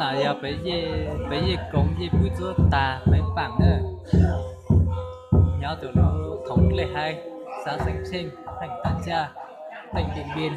No yog peb yej koom yej pwb txuab tas peb paam na. Nyob tus no thaum lej hais, xav xeem tsheej, theem tag caj, teej Diam Npiam.